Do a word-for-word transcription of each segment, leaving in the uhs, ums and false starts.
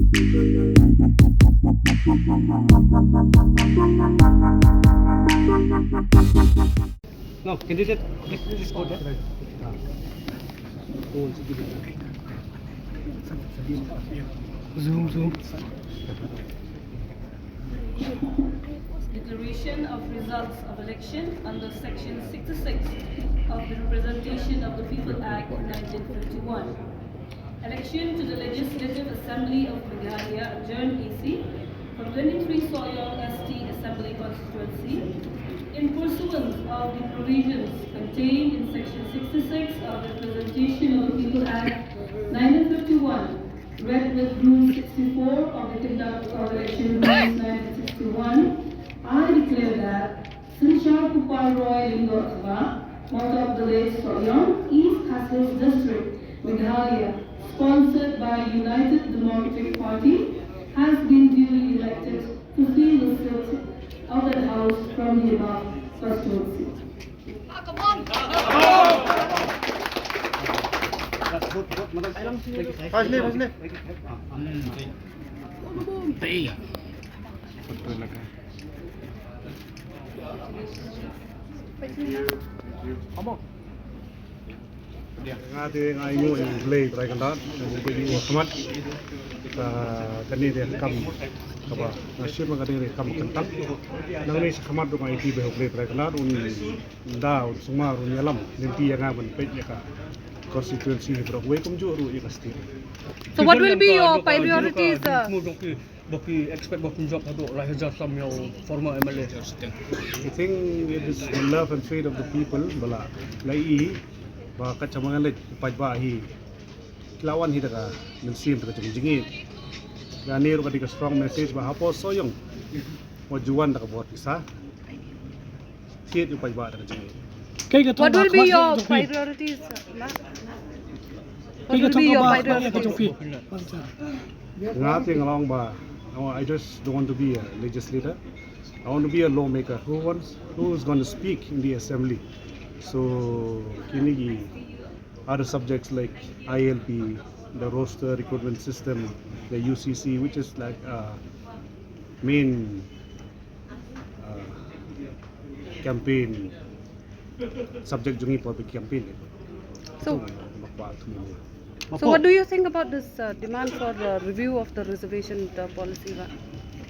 No, can you just, just, just go there? Zoom, zoom. Declaration of results of election under Section sixty-six of the Representation of the People Act nineteen fifty-one. Election to the Legislative Assembly of Meghalaya adjourned A C for twenty-three Sohiong S T Assembly Constituency in pursuance of the provisions contained in Section sixty-six of the Representation of the People Act nineteen fifty-one, read with Rule sixty-four of the Conduct of Election Rules nineteen sixty-one. I declare that Synshar Kupar Roy Lyngdoh Jaba, mother of the late Sohiong, East Khasi Hills District, Meghalaya, sponsored by United Democratic Party, has been duly elected to fill the seat of that house from the above constituency. Nga te nga ïa u Blei trai kynda, u Blei u khmat. Ka kane te kam kaba nga shim, ka kane te kam kynta. Nangne shi khmat du nga ïa ti ba u Blei trai kynda un da, un sumar, un ïalam lynti ïa nga ban peit ïa ka constituency baroh wei kumjuh ruh ïa ka state. So what will be your priorities, uh, ba phi expect ba phin jop haduh lai hajar sam ïa u former M L A? I think it is the love and faith of the people ba la, la i ba ka jingmane leit paidbah hi. Ki la wan hi da ka mynsiem, da ka jingjngi. Ka ne ruh ka dei ka strong message ba hapoh Sohiong wat ju wan da ka bor pisa. Thied ïa u paidbah da ka jingngeit. What will be your priorities, sir? What will be your priorities? Nga te nga long ba, oh, I just don't want to be a legislator. I want to be a lawmaker who wants, who is going to speak in the assembly. So kine ki other subjects like I L P, the roster recruitment system, the U C C, which is like, uh, main, uh, campaign subject jong ngi, public campaign. So, so what do you think about this, uh, demand for, uh, review of the reservation, uh, policy, va?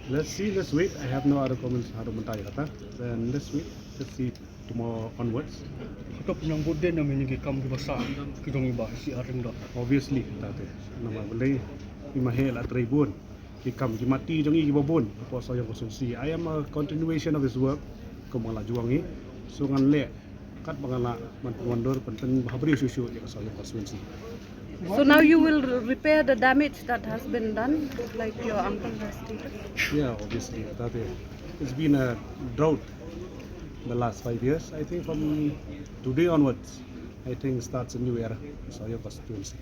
Let's see, let's wait. I have no other comments haduh mynta ïa kata. Then let's wait, let's see tomorrow onwards. Hato phi nang bud dien ïa kine ki kam kiba sah ki jong ngi ba shisha ring da? Obviously, tate namar balei, i ma heh la trei bun ki kam ki mati jong ngi kiba bun hapoh Sohiong constituency. I am a continuation of his work kum nga la ju ong hi. So ngan leh katba nga lah ban pynwandur, pynpynbha briew shuh shuh ïa ka Sohiong constituency. So now you will repair the damage that has been done, like your uncle has stated? Yeah, obviously. That is, it's been a drought the last five years. I think from today onwards, I think starts a new era in Sohiong constituency.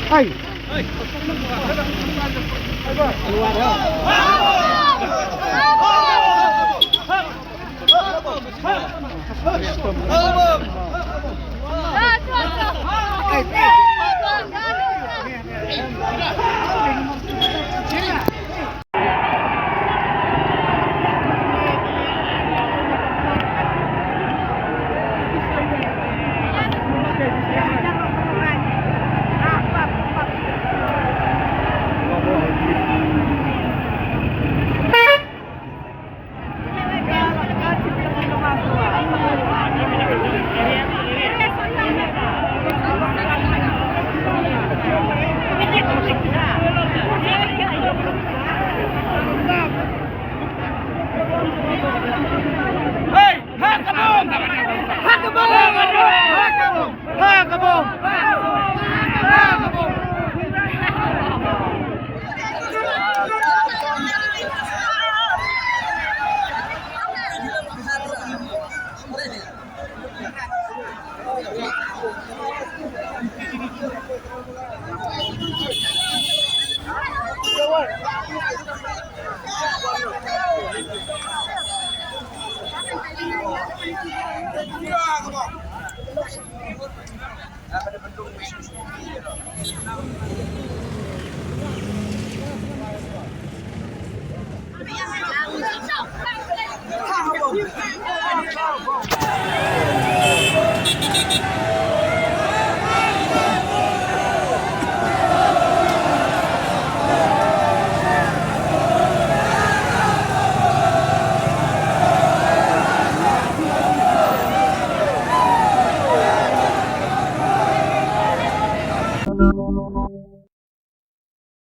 Hey!